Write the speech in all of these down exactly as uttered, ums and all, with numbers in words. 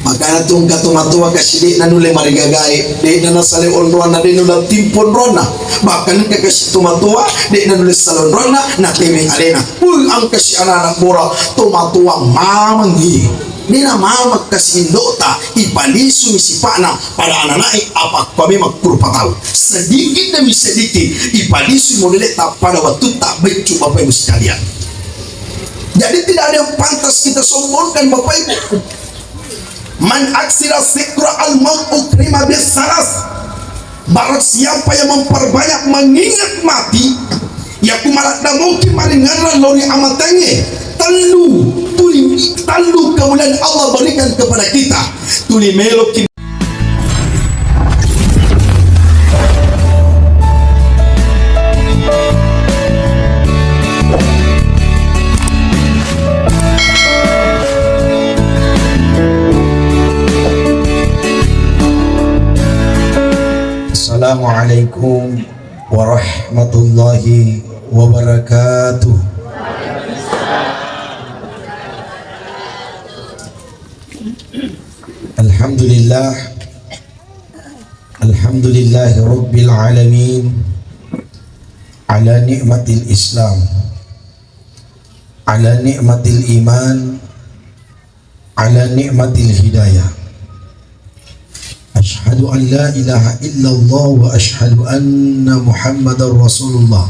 Makana tu engka tomatoa kasi de'na nulle marigagai, de'na nasale onroanna, de'na nulle timpo onroanna. Bahkan engka kasi tomatoa de'na nulle sale onroanna, natewe alena. Wih, engka si anak-anak bora tomatoa mamangi. De'na mamang kasi indo'ta, ipalisumi sipa'na pada anana'e, apa kua memang kurupa tau. Sedikit demi sedikit ipalisui modele'ta pada wattutta beccu, Bapak Ibu sekalian. Jadi tidak ada yang pantas kita sombongkan, Bapak Ibu. Man aksira zikra al-maut ukrima bis salas. Barang siapa yang memperbanyak mengingat mati, yakku maladda moki maringerrang lao ri amatengnge, tellu, tuli, tellu kemuliaan Allah berikan kepada kita. Tuli meloki. Assalamualaikum warahmatullahi wabarakatuh. Alhamdulillah. Alhamdulillahi rabbil alamin. Ala ni'matil Islam. Ala ni'matil iman. Ala ni'matil hidayah. Asyhadu an la ilaha illallah wa asyhadu anna Muhammadar Rasulullah.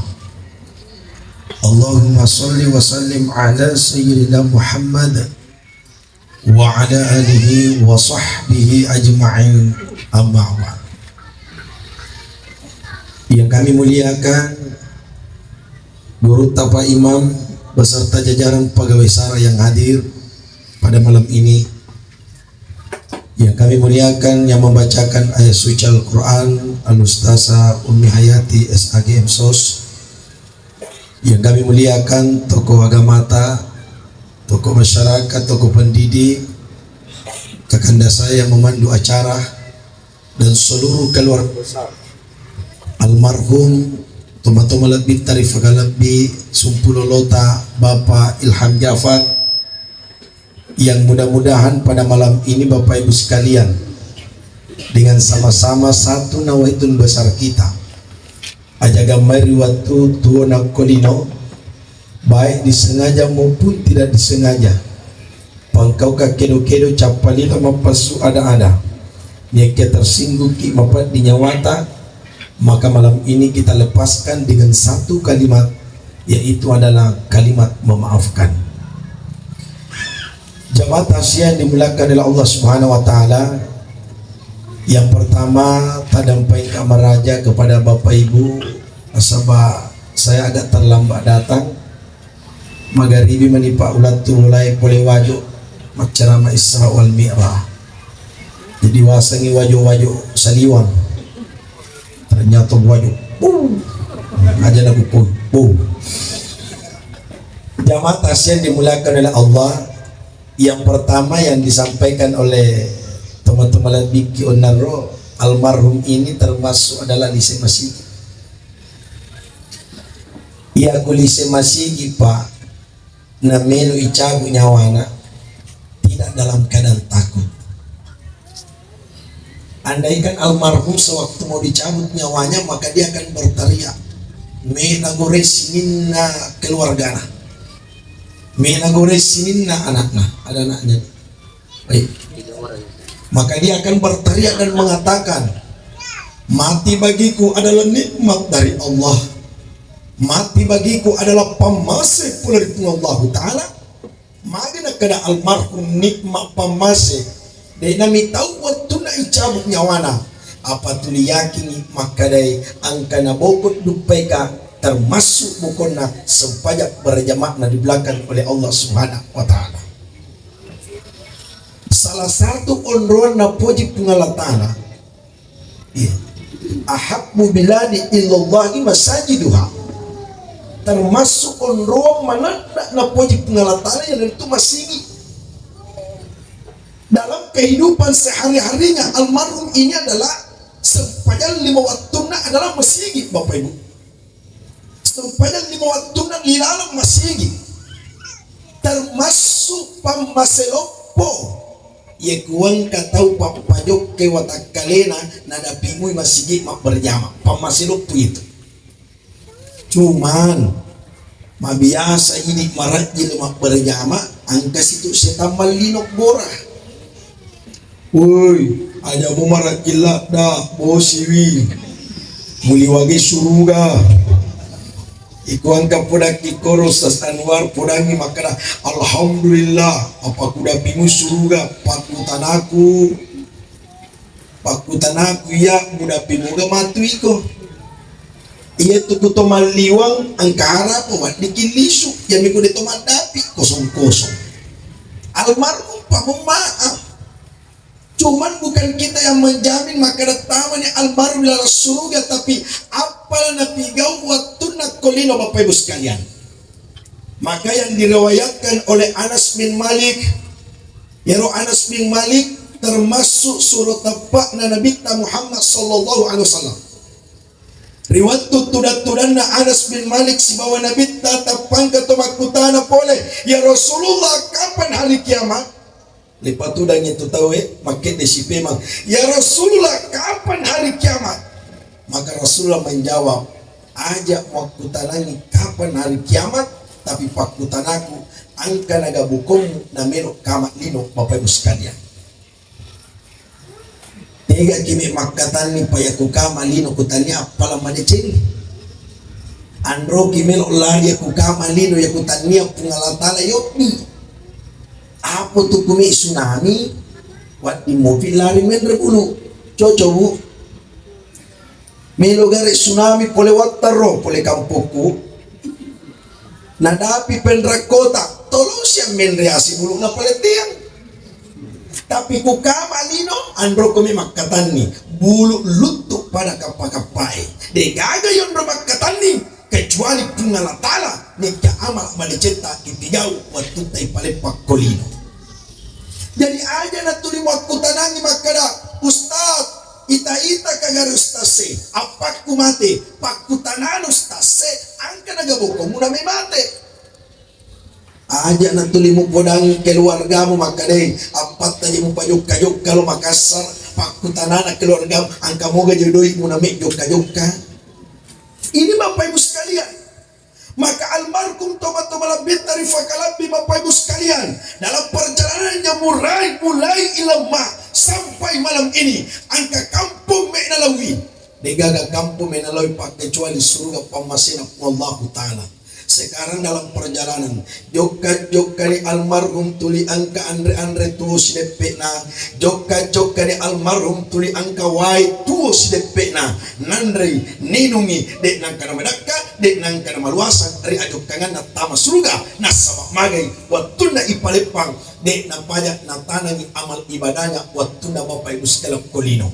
Allahumma salli wa sallim ala sayyidina Muhammad wa ala alihi wa sahbihi ajma'in, amma ba'd. Yang kami muliakan, Gurutta Pak Imam beserta jajaran pegawai sara yang hadir pada malam ini. Yang kami muliakan, yang membacakan ayat suci Al-Quran, Al-Ustazah Ummi Hayati, S A G, M Sos. Yang kami muliakan, tokoh agamata, tokoh masyarakat, tokoh pendidik, kakanda saya yang memandu acara, dan seluruh keluarga besar almarhum tomatoa malebbitta rifakalebbi sumpulolota Bapak Ilham Jafar, yang mudah-mudahan pada malam ini Bapak Ibu sekalian, dengan sama-sama satu nawaitun besar kita, aja gammai ri wettu tuo nakko lino, baik disengaja maupun tidak disengaja, pangkauka kedo-kedo, cappa lino mappassu ada-ada, nekke tersinggungki mapeddi nyawata, maka malam ini kita lepaskan dengan satu kalimat, yaitu adalah kalimat memaafkan. Jamaah takziah yang dimuliakan oleh Allah Subhanahu wa Ta'ala, yang pertama, tadampengka maraja kepada Bapak Ibu, nasaba saya agak terlambat datang. Magaribi mani, Pak, ulattu mulai pole Wajo maccarama Isra wal Mi'raj. Jadi wasengngi Wajo-Wajo Saliwang. Ternyata Wajo. Boom. Aja lagu pun. Boom. Jamaah takziah yang dimuliakan oleh Allah, yang pertama yang disampaikan oleh teman-teman Ladbiki Onaro, almarhum ini termasuk adalah lise masigi. Iya ku lise masigi, Pak, namelo icabu nyawana, tidak dalam keadaan takut. Andaikan almarhum sewaktu mau dicabut nyawanya, maka dia akan berteriak, "Mena gore sininna keluargana, mena gore sininna anakna, ada anaknya." Baik. Maka dia akan berteriak dan mengatakan, "Mati bagiku adalah nikmat dari Allah. Mati bagiku adalah pammase pole ri Puang Allahu Ta'ala." Magi nakkeda almarhum nikmat pammase, de' nami tau wettunna icabut nyawana, apa tuli yakingi makkadai engka nabokon duppaika, termasuk bokonna sempajang berjamaahna di belakang oleh Allah Subhanahu wa Ta'ala. Salah satu onroang napoji Puang Allah Ta'ala, iya, "Ahabbu biladi ilallahi masajiduha." Termasuk onroang manenna napoji Puang Allah Ta'ala, iyanaritu masigi. Dalam kehidupan sehari-harinya, almarhum ini adalah sempajang lima wattunna adalah masigi, Bapak Ibu. Sempajang lima wattunna ri laleng masigi, termasuk pammase loppo. Iya kuengka tau pappajokkai watakkalena, nadapimui masigi mabberjama. Pammasiloppu itu. Cuman, mabiasa idi marajjil mabberjama, angka situ setang mallino bora. Woi, aja mu marajjil ladda, bosiwi. Muliwagi suruga. Iko engka podakki koro Ustaz Anwar podangi makkada, "Alhamdulillah, apa kudapimu suruga, pakkutanaku, pakkutanaku iya mudapi muga matu iko." Iya tu kuto malliwang engka harapa waddiki lisu, yami kude to maddapi kosong-kosong. Almarhum pamung maaf. Cuman bukan kita yang menjamin makkada tamani almarhum dalam surga, tapi appala napigau wattunna ko lino, Bapak Ibu sekalian. Maka yang diriwayatkan oleh Anas bin Malik, yaro Anas bin Malik termasuk suro teppa'na Nabitta Muhammad sallallahu alaihi wasallam. Ri wettu tudang-tudanna Anas bin Malik sibawa Nabitta tappangka to makkutana pole, "Ya Rasulullah, kapan hari kiamat?" Ripatudangngi tu tauwe, makkedde sipemang, "Ya Rasulullah, kapan hari kiamat?" Maka Rasulullah menjawab, "Aja makkutanangi kapan hari kiamat, tapi pakkutanaku, engka naga bokommu namelo kama lino, Bapak Ibu sekalian." Tegaki me makkatanni pa yaku kama lino kutannia appala madeceng. Anroki melo lari yaku kama lino yaku tannia Puang Allah Taala yobbi. Apa tu kumi tsunami? Wadding mopi lari menre bulu. Cocok, Bu. Melo gare tsunami pole wattaro pole kampokku. Nadapi penrakkota, tolong siang menre asi bulu na pole tiang. Tapi ku kama lino, anroko mi makkatanni, bulu luttu pada kappa-kappae. Degaga yonro makkatanni, kecuali Puang Allah Taala, nikka amala madecetta ipigau wattutta ipaleppa ko lino. Jadi aja natuli muakkutanangi makkada, "Ustaz, ita-ita kagare ustaz se, appakku mate, pakkutanana ustaz se, angka naga bokomu name mate." Aja natuli mupodangi keluargamu makkadai, appattaji mupajokka-jokka lo Makassar, pakkutanana keluargamu, angka moga jodoi muname jokka-jokka. Ini Bapak Ibu sekalian, maka almarhum tomatoa malebbitta rifakalabbi Bapak Ibu sekalian, dalam perjalanannya murai mulai ilamma sampai malam ini, angka kampung me nalawi, degaga kampung me nalawi pakkecuali suruga pammasena Allahu Ta'ala. Sekarang dalam perjalanan, jokka-jokkani almarhum tuli engka anre-anre tuo sideppe'na, jokka-jokkani almarhum tuli engka wae tuo sideppe'na, nanrei, ninungi, de' nangka namadakka, de' nangka namaluasang ri ajokkanganna tama suruga, nasaba magai wattunna ipaleppang, de' napaja natanangi amal ibadahnya wattunna Bapak Ibu sekalian ko lino.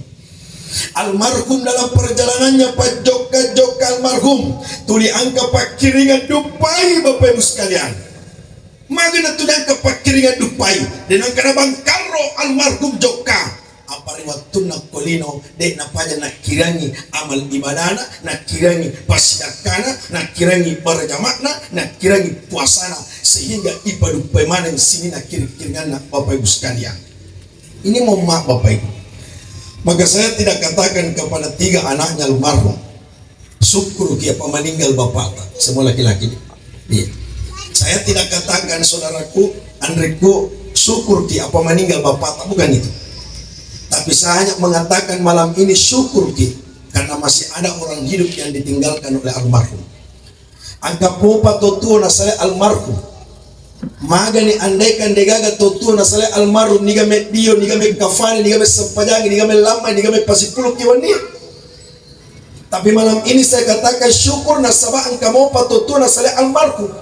Almarhum dalam perjalanannya pajokka-jokka almarhum tuli engka pakkiringan duppai, Bapak Ibu sekalian. Magana tuli engka pakkiringan duppai, de' nangka nabangkarro almarhum jokka. Apa ri wattunna ko lino, de' napaja nakkirangi amal ibadana, nakkirangi passidakkana, nakkirangi berjama'na, nakkirangi puasana, sehingga ipaduppai maneng sininna kiring-kiringanna, Bapak Ibu sekalian. Ini mohon maaf, Bapak Ibu. Maka saya tidak katakan kepada tiga anaknya almarhum, "Syukur ki apa meninggal bapakta." Semua laki-laki. Iya. Saya tidak katakan, saudaraku, anreku, "Syukur ki apa meninggal bapakta." Bukan itu. Tapi saya hanya mengatakan malam ini, syukur ki karena masih ada orang hidup yang ditinggalkan oleh almarhum. Engka mopa to tuo nasalai almarhum. Magani andaikan degaga to tuo nasalai almarhum, niga meddio, niga mekkafani, niga messempajangi, niga mellammai, niga mepasipulukki wenni. Tapi malam ini saya katakan syukur nasaba engka mopa to tuo nasalai almarhum.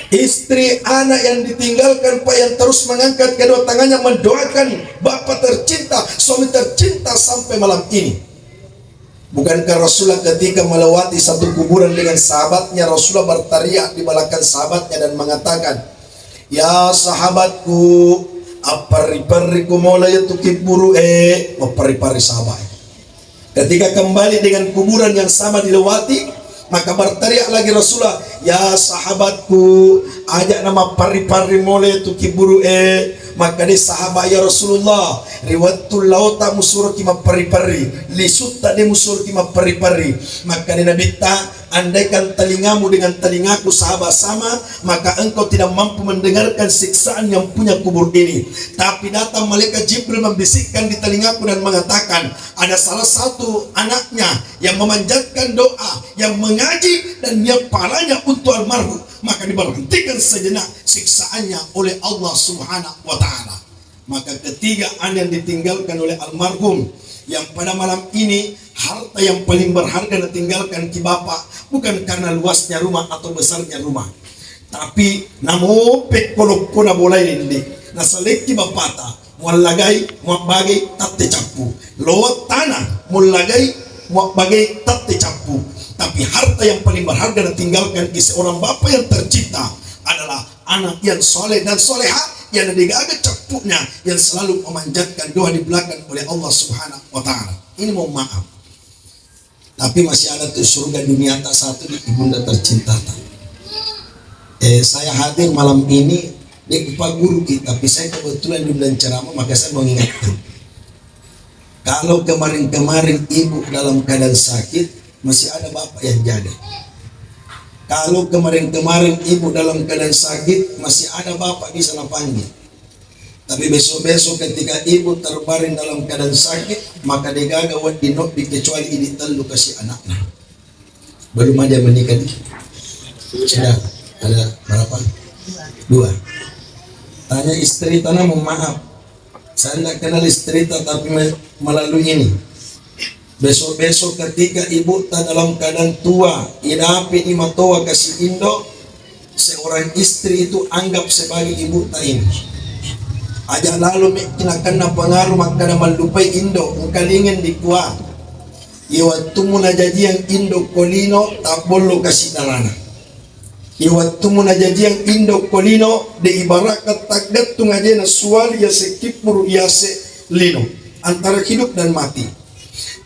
Istri, anak yang ditinggalkan, Pak, yang terus mengangkat kedua tangannya mendoakan Bapak tercinta, suami tercinta sampai malam ini. Bukankah Rasulullah ketika melewati satu kuburan dengan sahabatnya, Rasulullah berteriak di belakang sahabatnya dan mengatakan, "Ya sahabatku, apparri-parri kumula ya tu kibburu e." Mapparri-parri sahabat. Ketika kembali dengan kuburan yang sama dilewati, maka berteriak lagi Rasulullah, "Ya sahabatku, aja na mapparri-parri mole tu kibburu e." Makkeda sahabat, "Ya Rasulullah, ri wettu laota musuroki mapperri-perri, lisutta de musuroki mapperri-perri." Makkeda Nabitta, "Andaikan telingamu dengan telingaku sahabat sama, maka engkau tidak mampu mendengarkan siksaan yang punya kubur ini. Tapi datang malaikat Jibril membisikkan di telingaku dan mengatakan, ada salah satu anaknya yang memanjatkan doa, yang mengaji, dan niat pahalanya untuk almarhum, maka diberhentikan sejenak siksaannya oleh Allah Subhanahu wa Ta'ala." Maka ketiga, anak yang ditinggalkan oleh almarhum, yang pada malam ini harta yang paling berharga ditinggalkan ki bapak, bukan karena luasnya rumah atau besarnya rumah, tapi namo pekko lokkona bolae, inde, nasalekki bapata, muallagai, muabbagai, tatte cappu. Lo tana, muallagai, muabbagai, tatte cappu. Tapi harta yang paling berharga ditinggalkan ki seorang bapak yang tercinta adalah anak yang soleh dan soleha, yang digaga cappunya, yang selalu memanjatkan doa di belakang oleh Allah Subhanahu wa Ta'ala. Ini mohon maaf. Tapi masih ada tuh surga dunia tak satu di ibunda tercinta. Eh, saya hadir malam ini, dia Pak Guru, tapi saya kebetulan diundang ceramah, maka saya mengingatkan. Kalau kemarin-kemarin ibu dalam keadaan sakit, masih ada bapak yang jaga. Kalau kemarin-kemarin ibu dalam keadaan sakit, masih ada bapak bisa napanggil. Tapi besok-besok ketika ibu terbaring dalam keadaan sakit, maka degaga wedding nobbi kecuali idi tellu kasi anakna. Belum ada menikah nih. Sudah ada berapa? Dua. Tanya istri, tanya, mohon maaf. Saya tidak kenal istri, tapi me- melalui ini. Besok-besok ketika ibuta dalam keadaan tua, idapi ni matoa kasi indo, seorang istri itu anggap sebagai ibuta ini. Aja lalu me kinakanna pengaruh makkada mallupai indo, engkalingen dikua. Iwattumu najajiang indo kolino, tabbollo kasi dalana. Iwattumu najajiang indo kolino, de ibarakka taggattung ajena suwali yase kippuru yase lino, antara hidup dan mati.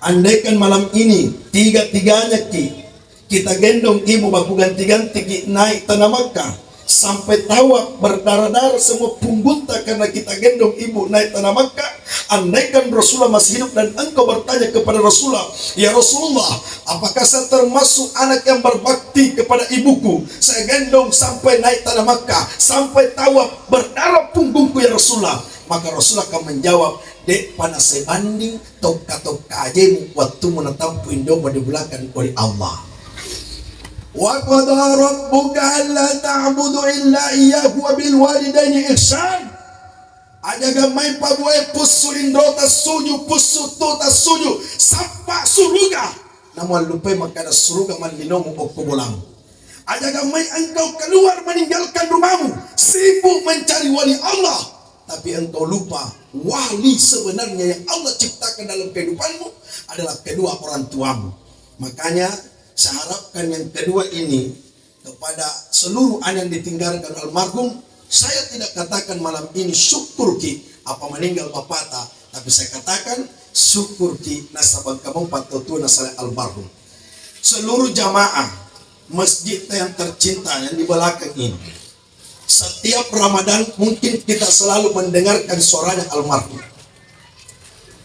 Andaikan malam ini tiga-tiganya ki kita gendong ibu baku ganti-ganti ki naik tanah Makkah, sampai tawaf berdarah-darah semua punggungta karena kita gendong ibu naik tanah Makkah, andaikan Rasulullah masih hidup dan engkau bertanya kepada Rasulullah, "Ya Rasulullah, apakah saya termasuk anak yang berbakti kepada ibuku? Saya gendong sampai naik tanah Makkah, sampai tawaf berdarah punggungku, ya Rasulullah." Maka Rasulullah akan menjawab, "De'pa nasebanding tokka-tokka ajemu wattumu natampu indomu di belakang oleh Allah." "Wa qada rabbuka alla ta'budu illa iyyahu wa bil walidaini ihsan." Ajaga mai pabuae pussu lindota suju, pussu tuta suju, sappa suruga. Namuallupai makkada suruga mallinomu okko bolamu. Ajaga mai engkau keluar meninggalkan rumahmu, sibuk mencari wali Allah, tapi engkau lupa wali sebenarnya yang Allah ciptakan dalam kehidupanmu adalah kedua orang tuamu. Makanya saya harapkan yang kedua ini kepada seluruh anak yang ditinggalkan almarhum, saya tidak katakan malam ini syukur ki apa meninggal bapata, tapi saya katakan syukur ki nasaba engka mopa tau tuo nasalai almarhum. Seluruh jamaah masjid yang tercinta yang di belakang ini, setiap Ramadan mungkin kita selalu mendengarkan suaranya almarhum.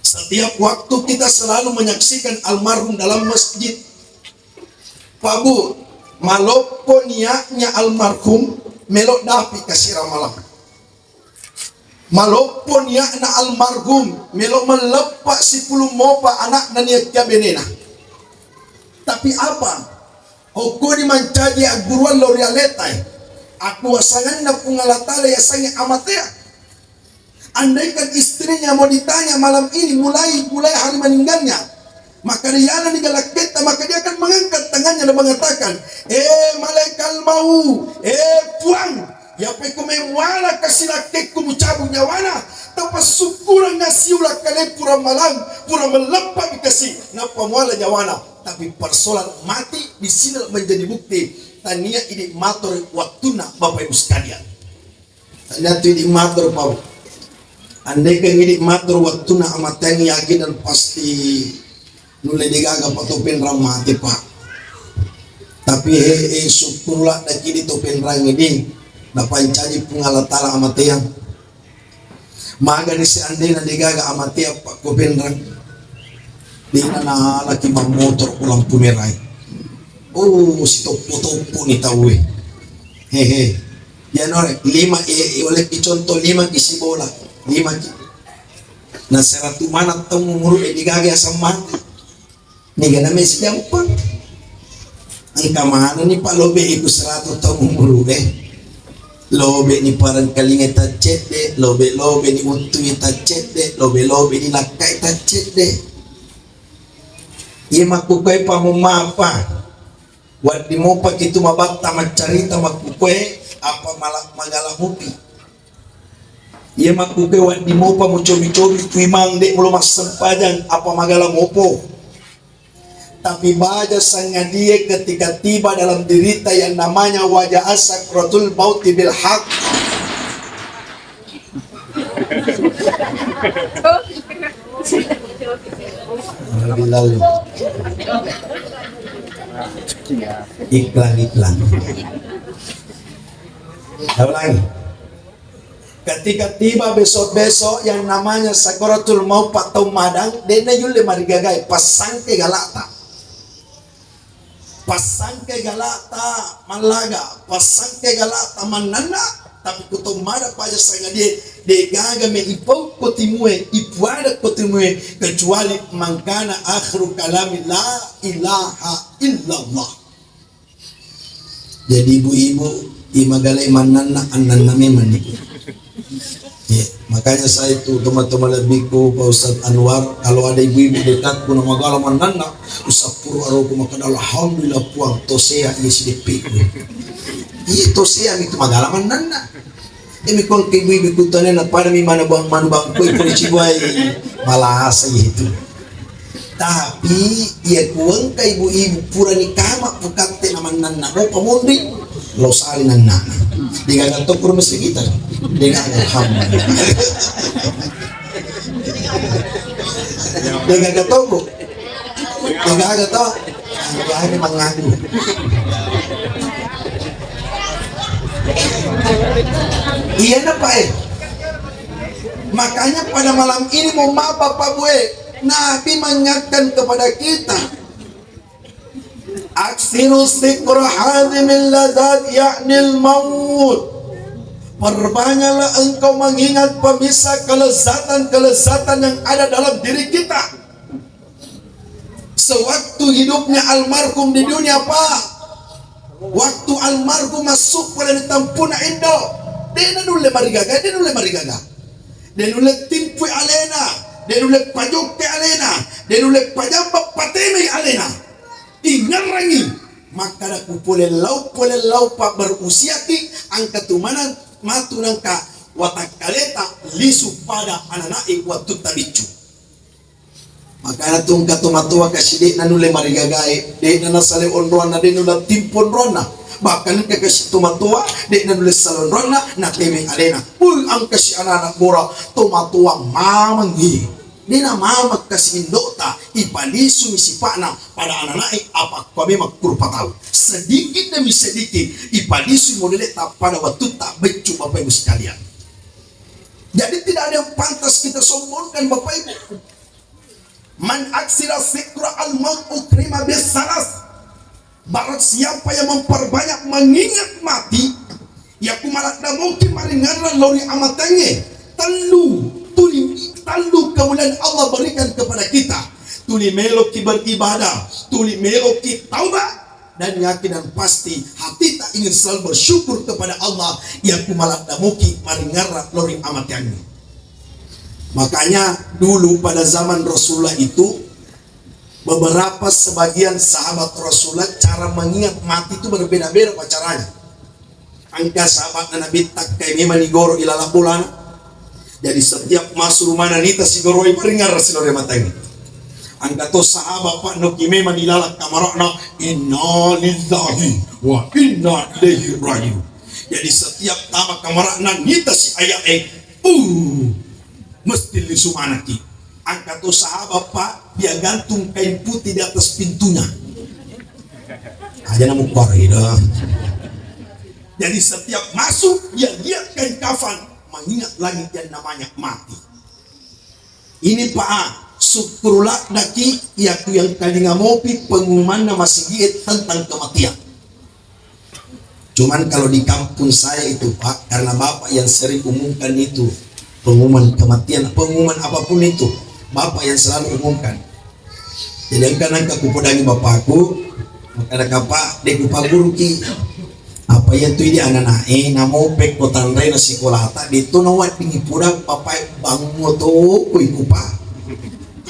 Setiap waktu kita selalu menyaksikan almarhum dalam masjid. Pak Bu, maloppo niatnya almarhum melo dapi kasih ramalang. Maloppo niatna almarhum melo melleppa sipulung mopa anakna niakkia benena. Tapi apa? Okkoni mancaji agguruang lao ri aletae. Akuasanganna Puang Allah Ta'ala yasengnge amateang. Andaikan istrinya mau ditanya malam ini, mulai mulai hari meninggalnya, maka rialani galakketta, maka dia akan mengangkat tangannya dan mengatakan, "Eh, malaikat mau, eh, Puang, ya pekko memuala kasilakkekku mucabu nyawana, tapasukkurang nasiula kale pura malang, pura melleppa bikasi, nappa muala nyawana." Tapi persoalan mati di sini menjadi bukti. Tania idi mator waktunna, Bapak Ibu sekalian. Tania tu idi mator, Pak. Andaikan idi mator waktunna amateang, yakin dan pasti nulle degaga pa to penrang mate, Pak. Tapi he, eh, syukurlah dakidi to penrang ini, napancaji Puang Allah Ta'ala amateang. Magani seandena degaga amateang pakko penrang, dena nalaki mammotor ko lampu merai. Oh, sitoppo-toppo ni tauwe. Hehe. Yanore lima, eh, oleh ki contoh lima ki sibola, lima ki. Nah, seratu mana tau umuru e degaga asam mati. Nigana mesi gampang. Engka manenni pa lobe iku seratus taung umuru e. Lobe ni parengkalinga taccedde, lobe-lobe ni uttui taccedde, lobe-lobe ni lakkai taccedde. Iye makkukue pa mumma apa? Waddi mopa kitu mabatta maccarita makkukue apa mala-, magala mupi. Iya makkukue waddi mopa mucobi-cobi kuimang de mulo massempajang apa magala mopo. Tapi baja sangadie ketika tiba dalam dirita yang namanya wajah sakratul mauti bil haq. Lalu iklan-iklan. Saya ulangi. Ketika tiba besok-besok yang namanya sakaratul maut, patau madang, dena yulle marigagai, pasangke galata. Pasangke galata mallaga, pasangke galata mannanna, tapi kutau mada paja sangadie, degaga me ipau kotimue, ipuada kotimue, kecuali mangkana akhiru kalami la ilaha illallah. Jadi ibu-ibu, imagalai mannanna, annanna memang niku. Ya, makanya saya itu teman-teman lebihku, Pak Ustadz Anwar, kalau ada ibu-ibu dekatku na magala mannanna, usappuru aroku makkada alhamdulillah puang, tosea iya sideppeku. Iya tosea itu magala mannanna. Emi kuang ke ibu-ibu kutane na pada mi mana buang manu bangkoi puri cibuai malasa itu. Tapi iya kuengka ibu-ibu purani kama pukatte na mannanna mopa monri lo sali nanna. Degaga to pura mesti kita. Degaga alhamdulillah. Degaga to, Bu. Degaga to. Degaga mangaku. Iya napa eh. Makanya pada malam ini mohon maaf Bapak Bu eh, Nabi mengingatkan kepada kita, aksiru zikra hadzimil ladzat, yaknil maut. Perbanyaklah engkau mengingat pemirsa kelezatan-kelezatan yang ada dalam diri kita. Sewaktu hidupnya almarhum di dunia, Pak, waktu almarhum masuk pole ri tampuna indo, de nanulle marigaga, de nulle marigaga, de nulle timpui alena, de nulle pajokke alena, de nulle pajamba patemei alena. Ingerrangi makkada ku pole lau, pole lau pa berusiaki, angka tu manang matu nangka watakkaleta lisu pada ananai wattutta biccu. Makana tu engka tomatoa kasi de nanulle marigagae, de na nasale onroanna, de nulle timpu onroanna. Bahkan engka kasi tomatoa de nanulle sale onroanna, natemeng alena. Pul angka si anak-anak bora, tomatoa mamang i. De na mamang kasi indota, ipalisumi sipa'na pada anana'e apa kua memang kurupa tau. Sedikit demi sedikit ipalisui modeleta pada wattutta beccu Bapak Ibu sekalian. Jadi tidak ada yang pantas kita sombongkan Bapak Ibu. Man aksira zikra al-maut ukrima bis salas. Barang siapa yang memperbanyak mengingat mati, yakku maladda moki maringerrang lao ri amatengnge. Tellu, tuli, tellu kemuliaan Allah berikan kepada kita. Tuli meloki beribadah, tuli meloki taubat, dan yakin dan pasti hatita ingin selalu bersyukur kepada Allah, yakku maladda moki maringerrang lao ri amatengnge. Makanya dulu pada zaman Rasulullah itu, beberapa sebagian sahabat Rasulullah cara mengingat mati itu berbeda-beda Pak caranya. Engka sahabatna Nabi takkai memang digoro ilalang bolana. Jadi setiap masuk rumahna nita sigoroi maringerrang si lao ri amatengnge. Engka to sahabat Pak noki memang ilalang kamarana, inna lillahi wa inna ilaihi rajiun. Jadi setiap tama kamarana nita si aya'e, uh, mesti lisu manakki. Engka to sahabat Pak, dia gantung kain putih di atas pintunya. Aja namu kuarida. Jadi setiap masuk dia lihat kain kafan. Mengingat lagi yang namanya mati. Ini, Pak, ah, sukkuru laddaki iya ku yang kalinga mopi pengumumanna masigie tentang kematian. Cuman kalau di kampung saya itu, Pak, karena bapak yang sering umumkan itu pengumuman kematian, pengumuman apapun itu, bapak yang selalu umumkan. Jadi engka nangka kupodangi bapakku, makkeda, "Pak, de' kupagguruki." Apa iya tu idi anak-anak e, namo pekko tanre na sikolata, de' tu naweddingi pudang, bapak e, bango to ko iku, Pak.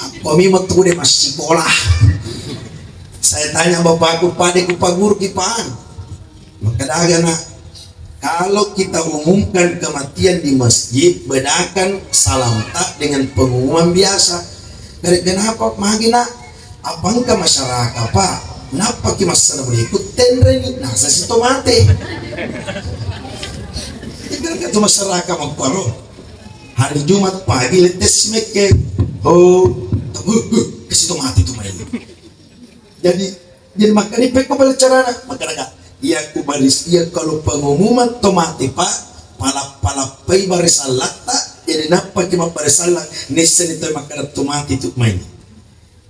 Apa mi metu de' massikola. Saya tanya bapakku, "Pak, de' kupagguruki, Pak." Makkeda aga, Nak, kalau kita umumkan kematian di masjid, bedakan salamta dengan pengumuman biasa. Dari kenapa? Magi, Nak, apa engka masyarakat, Pak? Nappaki massalamualaikum, tenreni, nasa si to mate. Itu kan kata masyarakat makkoro. Hari Jumat pagi lettes mekke. Oh, uh, uh, kasi to mate tu main. Jadi, jadi makkani pekko bala carana, makkeda, iya ku baris, iya kalau pengumuman to mate, Pak, palap-palappai barisallatta, jadi nappaki mabbarisalla, nisseni to makkeda to mate tu main.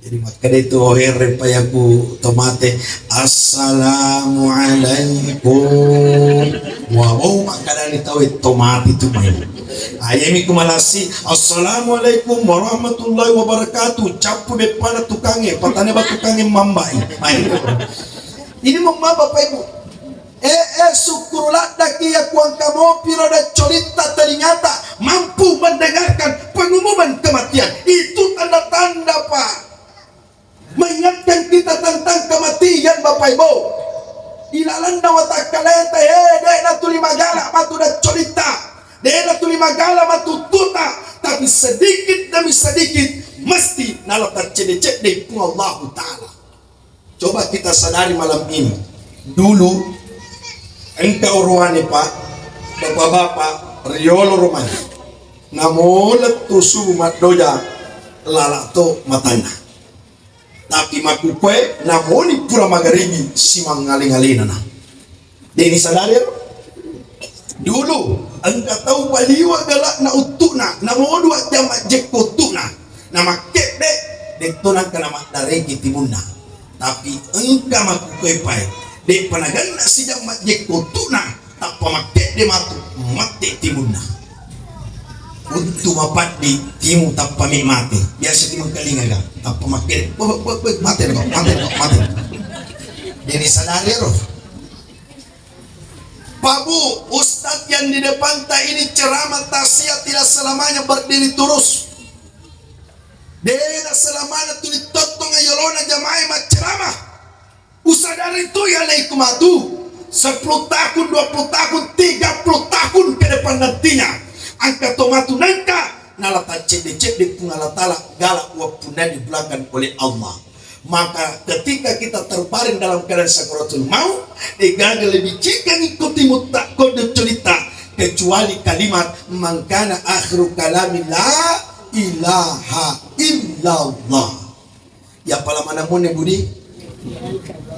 Jadi makkeda itu, oh, herre pa yaku to mate, "Assalamualaikum." Wah, mau makkeda ni tau to mate tu main. Ayami ku malasi, "Assalamualaikum warahmatullahi wabarakatuh." Cappu beppana tukange, patane ba tukange mambai. Main. Ini mamma Bapak Ibu. Eh, eh, sukkuru laddaki ya kuangka mopi roda colitta telingata mampu mendengarkan pengumuman kematian. Itu tanda-tanda, Pak. Mengingatkan kita tentang kematian, Bapak Ibu. Ilalanna watakkaleta, eh, de' natuli magala matu da colitta. De' natuli magala matu tuta. Tapi sedikit demi sedikit mesti nala taccedde-cedde Puang Allahu Ta'ala. Coba kita sadari malam ini. Dulu engka orowane, Pak, bapak-bapak riolo romai. Namo lettu subuh maddoja lala to matanna. Tapi makkukue namoni pura magaribi simangale-ngalena na. Deni sadari ero. Dulu engka tau baliwa galakna uttu'na, namo dua jam majjekko uttu'na, namakkedde, detto nangka namaddareki timunna. Tapi engka makkukue pae, de'pa naganna sijam majjekko uttu'na, tappa makkedde matu, matti timunna. Untu mapaddi timu tappa mi mate. Biasa timu kalinga ga, tappa makkedde, "Wah, wah, wah, mate kok, mate kok, mate." Jadi sadari ero. Pak Bu, ustadz yang di depanta ini ceramah tausiah tidak selamanya berdiri terus. Dena selamanya tuli tottonga yolona jamaah macceramah. Usadari tu ya laiku matu, sepuluh tahun, dua puluh tahun, tiga puluh tahun ke depan nantinya. Angka to matu nangka, nala taccedde-cedde Puang Allah Ta'ala, galak wappunnai di belakang oleh Allah. Maka ketika kita terbaring dalam keadaan sakaratul maut, degaga lebih cika ngikuti mutta kode cerita kecuali kalimat "Man kana akhiru kalami la ilaha illallah." Ya pala mana mone budi?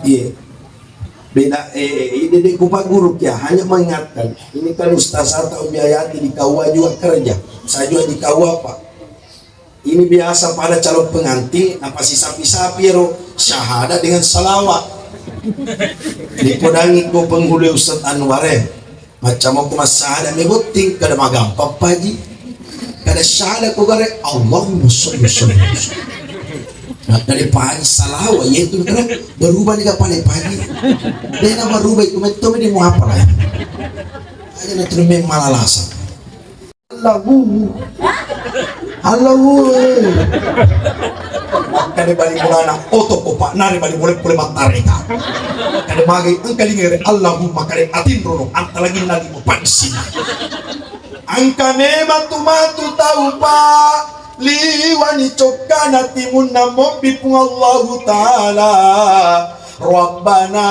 Iya. Beda, eh, ini di kupa guru ya, hanya mengingatkan. Ini kan ustazah atau biayati di kawa juga kerja. Saya juga di kawa, Pak. Ini biasa pada calon pengantin, apa si sapi-sapi ro syahadat dengan salawat. Dipodangi ko penghulu Ustaz Anwar, eh. Macam aku massahada me botting, kada magampang paji. Kada syahada ko gare, Allahumma sholli wa sallim. Nah, dari paji salawa, ya itu kan berubah nih kapan paji. Dia nak berubah itu, itu dia mau apa lagi? Aja nanti malah lasa. Allahu. Allahu. Makkeda bali mulana, oto ko Pak, nari bali mulai pole mattareta. Kada magi engka lingere Allahu, makkeda atinrono, anta lagi nali mo pansi. Angka memang tu matu tau, Pak, liwani cokkana timunna mobbi Puang Allahu Ta'ala. Rabbana,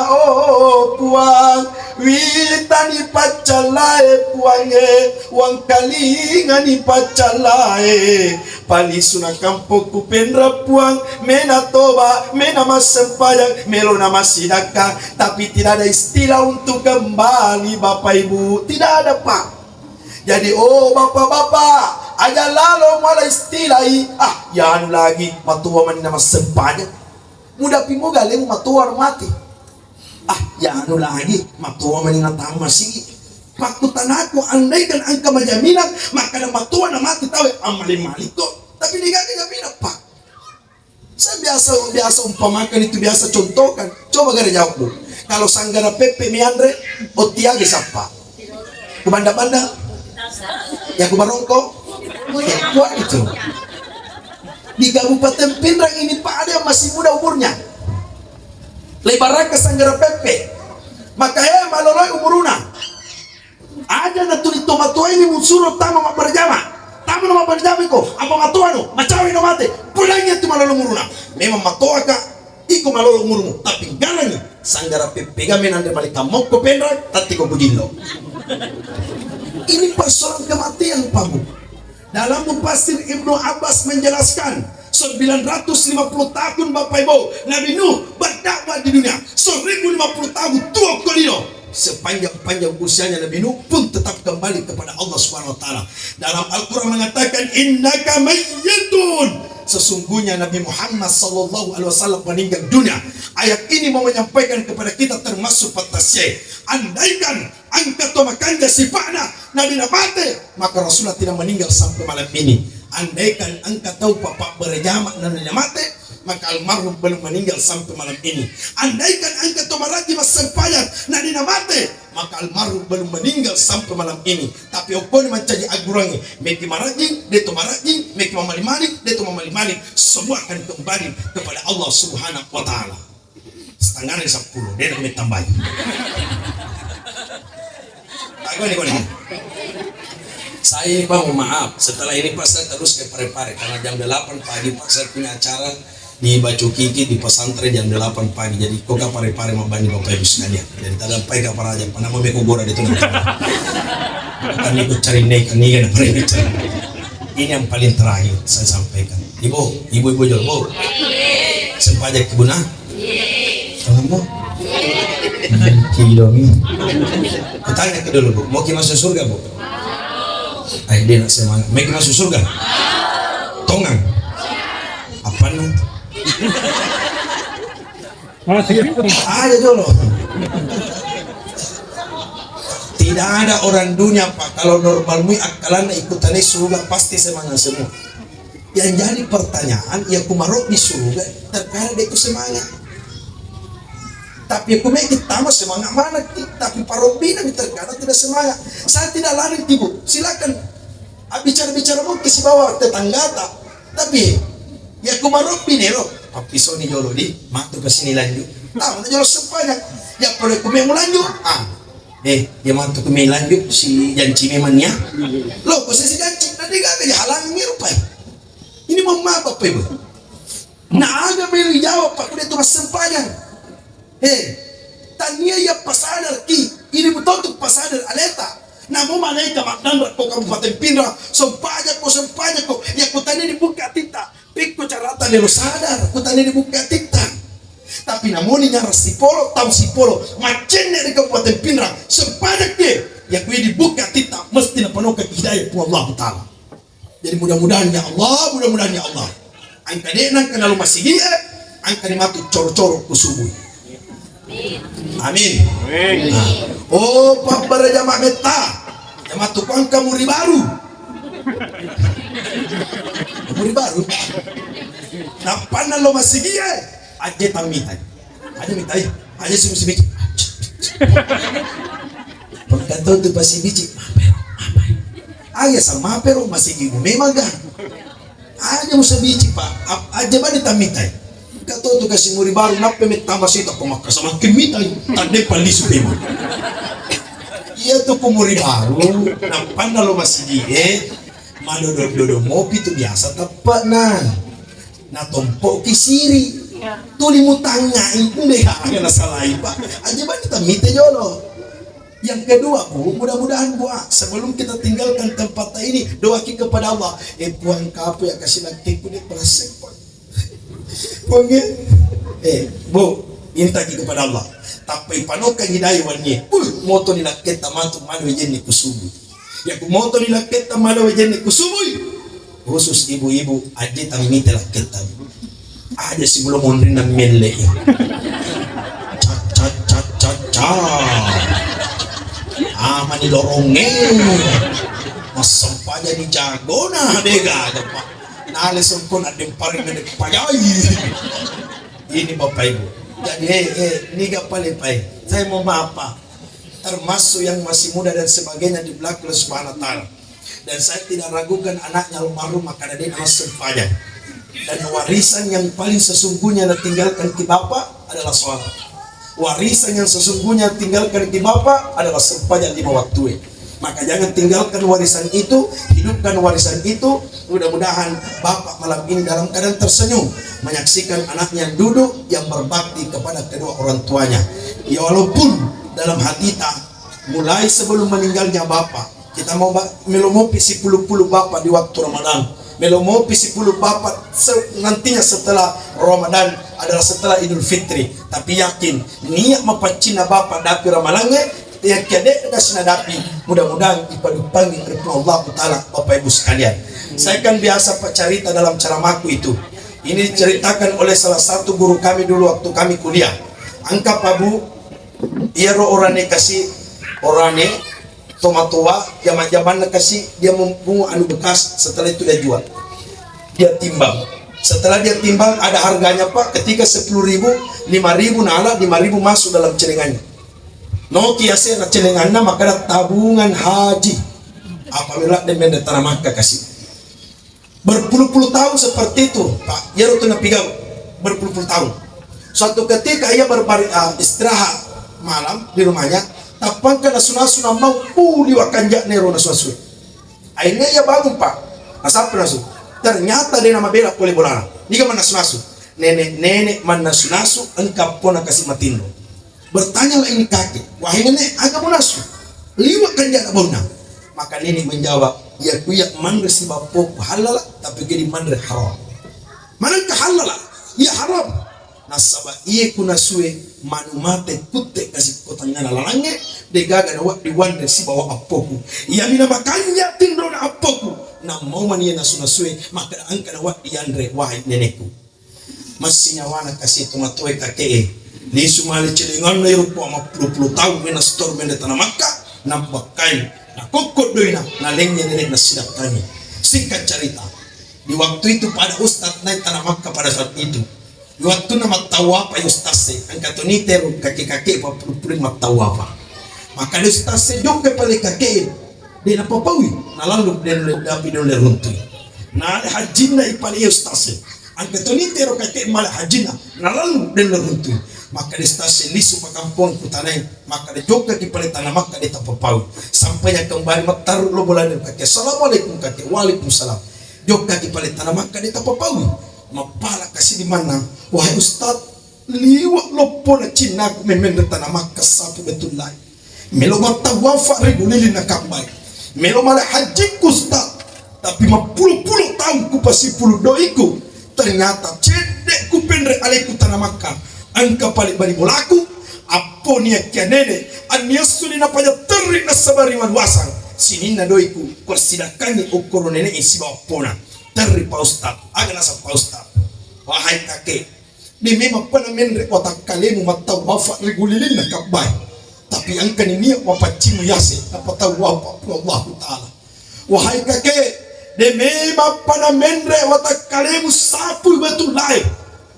oh Puang, witani paccallae Puangnge, wangkalingani paccallae, palisuna kampokku penra Puang, mena toba, mena massempajang, melona massidakka, tapi tidak ada istilah untuk kembali Bapak Ibu, tidak ada Pak. Jadi, oh, bapak-bapak, aja lalo mala istilai, ah, ya anu lagi, matoa mani na massempajang. Mudapi moga lemu matoa mati. Ah, ya anu lagi, matoa mani na tama masigi. Pakkutanaku, andaikan engka majaminan, makkada matoa na mati tau, ammaling-malikko. Tapi de gaga jaminan, Pak. Saya biasa, biasa umpamakan itu, biasa contohkan. Coba gare jawabmu. Kalau sanggara peppe mianre, otti aga sappa? Kubanda-banda? Ya kubarongko? Ya, kuat itu. Di Kabupaten Pinrang ini, Pak, ada yang masih muda umurnya. Lebaraka sanggara peppe. Maka, eh, maloloi umuruna. Aja natuli tomatoa ini musuro tama mabbarajama. Tama na mabbarajama iko, apa matoa no, macawe no mate. Pulangi tu malolo umuruna. Memang matoa ka, iko malolo umurmu. Tapi galangi, sanggara peppega menanre malika mokko penra, tatti ko bujillo. Ini persoalan kematian, Pak Bu. Dalam mufassir Ibnu Abbas menjelaskan, sembilan ratus lima puluh tahun Bapak Ibu, Nabi Nuh berdakwah di dunia. Seribu lima puluh tahun tuo ko lino. Sepanjang-panjang usianya Nabi Nuh pun tetap kembali kepada Allah Subhanahu wa Ta'ala. Dalam Al-Quran mengatakan, "Innaka mayyitun." Sesungguhnya Nabi Muhammad sallallahu alaihi wasallam meninggal dunia. Ayat ini mau menyampaikan kepada kita termasuk patasye. Andaikan engka to makanja sipa'na, nadina mate, maka Rasulullah tidak meninggal sampai malam ini. Andaikan engka tau papa berjama nadina mate, maka almarhum belum meninggal sampai malam ini. Andaikan engka to marajji massempajang, nadina mate, maka almarhum belum meninggal sampai malam ini. Tapi okkoni mancaji agurangi, meki marajji, deto marajji, meki mamali-mali, deto mamali-mali, semua akan kembali kepada Allah Subhanahu wa Ta'ala. Setengah dari sepuluh, dia nak tambahin. Aku ni, aku ni. Saya ini, Pak, mohon maaf. Setelah ini, Pak, saya terus ke Parepare karena jam delapan pagi, Pak, saya punya acara di Bacukiki di pesantren jam delapan pagi. Jadi, kok ke Parepare mabani Bapak Ibu sekalian. Jadi, tak ada pai ke para aja. Pernah mau beko gora di tengah. Bukan ikut cari nek, ini kan apa yang cari. Ini yang paling terakhir saya sampaikan. Ibu, ibu-ibu jolo, Bu. Sempajang ki, Bu, nah? Kamu? Kilo ni. Kutanya ke dulu, Bu. Mau ki masuk surga, Bu? Ai, dia nak semangat. Mau ki masuk surga? Tongang. Apa nih? Ada jolo. Tidak ada orang dunia, Pak, kalau normal mui akkalanna ikutane surga pasti semangat semua. Yang jadi pertanyaan, ya kumarobbi surga, terkadang dia itu semangat. Tapi aku meki tama semangat mana ki? Tapi parobbi na terkadang tidak semangat. Saya tidak larang ki, Bu. Silakan. Abbicara-bicara mungkin sibawa tetanggata. Tapi ya kumarobbi nero. Pappisoni jolo di, matu ke sini lanjut. Tahu na jolo sempajang. Ya pada kumemu lanjut. Ah. Eh, ya matu kumi lanjut si janci memang ya. Lo, kok saya si janci? Nanti gak ada halangi rupai. Ini mau apa, Pak Ibu? Na aga melo ijawab, Pak, kude tu massempajang. Eh, tania ya pasadar ki, ini betul tu pasadar aleta. Namo malaika magdanra ko Kabupaten Pinrang, sempajang ko, sempajang ko, ya ko tania dibuka atitta, pikko carata melo sadar, ko tania dibuka atitta. Tapi namoni nyara sipolo, tau sipolo, maccenne di Kabupaten Pinrang, sempajang ke, ya kui dibuka atitta, mesti napanokka hidayah Puang Allah Ta'ala. Jadi mudah-mudahan ya Allah, mudah-mudahan ya Allah. Angka de' nangka nalo masigi e, angka ni matu coro-coro ku subuh. Amin. Amin. Nah. Oh, pabbara jama metta. Jama tu angka muri baru. Muri baru. Nappanna lo masigi e, aje tammitai. Aja mitai, aja sing sibici. Pengkato tu pasi bici, mapero, mapai. Aja sang mapero, masih ibu memang ga. Aja musa bici, Pak. Ap-, aja bani tamitai. Kato tu kasi muri baru, nappe me tambah sita, pemakka semakin mitai. Tande palisu memang. Iya tu ku muri baru, nappanna lo masigi e, madodo-dodo mopi tu biasa teppena. Natompoki siri. Iya. Tuli mutangngai, nde aga nasalai, Pak. Aja bani tamite jolo. Yang kedua, Bu, mudah-mudahan, Bu, ah, sebelum kita tinggalkan tempat ini, doaki kepada Allah. Eh, Puang, kapu ya kasih nantiku deh, perasaan, Puang. Puang, eh. Eh, Bu, mintaki kepada Allah. Tappai panoka hidayah wanye. Uh, moto ni nakketta matu manu jenni kusubu. Ya ku moto di lakketta mala wajanne ku subui. Khusus ibu-ibu, aje tammite lakketta. Aja si mulo monrinna melle. Cak, cak, cak, cak, cak. Amani lorongnge. Massempajani jagona, de gaga, Pak. Nale sempona dempari mende pajai. Ini Bapak Ibu. Jadi, eh, eh, niga pale, Pak, eh. Saya mau maaf, Pak. Termasuk yang masih muda dan sebagainya di belakang Allah Subhanahu wa Ta'ala. Dan saya tidak ragukan anaknya almarhum akan ada nama sempajang. Dan warisan yang paling sesungguhnya yang tinggalkan ke bapak adalah sholat. Warisan yang sesungguhnya tinggalkan ke bapak adalah sempajang lima waktu. Maka jangan tinggalkan warisan itu, hidupkan warisan itu. Mudah-mudahan bapak malam ini dalam keadaan tersenyum menyaksikan anaknya duduk yang berbakti kepada kedua orang tuanya. Ya, walaupun dalam hati tak, mulai sebelum meninggalnya bapak, kita mau ba-, melo mopi sipulu-pulu bapak di waktu Ramadan. Melo mopi sipulu bapak se-, nantinya setelah Ramadan adalah setelah Idul Fitri. Tapi yakin, niat mapaccinna bapak dapi ramalangnge, yang kede kasih dapi, mudah-mudahan ipadupangi oleh Allah Ta'ala, Bapak Ibu sekalian. Saya kan biasa, Pak, cerita dalam ceramahku itu. Ini diceritakan oleh salah satu guru kami dulu waktu kami kuliah. Engka, Pak, Bu, iyaro orane kasi, orane, tomatoa, zaman-zamanna kasi, dia mumpung anu bekas, setelah itu dia jual. Dia timbang. Setelah dia timbang, ada harganya, Pak, ketika sepuluh ribu, lima ribu nala, lima ribu masuk dalam celengannya. Noki ase na celenganna, maka ada tabungan haji. Apabila dia mende tanah Makkah kasi. Berpuluh-puluh tahun seperti itu, Pak. Iyaro tu napigau berpuluh-puluh tahun. Suatu ketika ia berbari-, ah, istirahat malam di rumahnya, tappangka nasu-nasu namau, uh, liwa kanja nero nasu-nasu. Akhirnya ia bangun, Pak. Nasappa nasu. Ternyata dia nama bela pole bolana. Niga mannasu-nasu. Nenek-nenek mannasu-nasu, engka pona kasi matinro. Bertanyalah ini kakek, "Wahai nenek, aga munasu? Liwa kan dia nak bauna?" Maka nenek menjawab, "Ya kuya manre si bappoku halala, tapi jadi manre haram." Manengka halala? Ya haram. Nasaba iye kunasue manu mate kutte kasi kotangngana lalangnge, degaga na waddi wanre sibawa appoku. Iya mina makanja tinrona appoku. Nammau mani nasu-nasue, maka engka na waddi yanre, wahai nenekku. Massinyawana kasi tomatoe kake'e. Lisu male celenganna iro kua mappulo-pulo taung mena setor mende tanah Makkah, nabbakkai, nakokko doina, nalengnge nenek nasidakkangi. Singkat cerita, di waktu itu pada ustaz naik tanah Makkah pada saat itu. Di waktu na mattawapa ustaz se, engka toni teru kake-kake pappulu-pulu mattawapa. Maka ustaz se jokka pale kake, de napapaui, nalalu de dapi de runtui. Na hajinna ipale ustaz se. Engka toni tero kake mala hajinna, nalalu della runtu. Maka de stase lisu pakampong kutanai, maka de jokka ki pale tanah Makkah de tapapau. Sampai yang kembali mattaru lo bolana kake, "Assalamualaikum kake." "Waalaikumsalam." Jokka ki pale tanah Makkah de tapapau. Mappala kasi di mana? "Wahai ustaz, liwa loppo na cinnaku memeng de tanah Makkah sapu betul lai." Melo mattawafa ri gulili na kabbai. Melo mala hajjikku, Ustaz. Tapi mappulo-pulo taung ku pasipulu doiku. Ternyata cedde ku penre aleku tanah Makkah. Engka pale bali bolaku. Appo nia kia nene. Annia suli napaja terri nasabari maluasang. Sininna doiku. Kuasidakkangi okkoro nene sibawa pona. Terri pa Ustaz. Aga nasappa Ustaz. Wahai kakek. De memang pada menre watakkalemu mattawafa ri gulilinna kabbai. Tapi engkani niat mapaccimu yase napatawafa Allahu Ta'ala. Wahai kake, de memang pada menre watakkalemu sapu betul lae.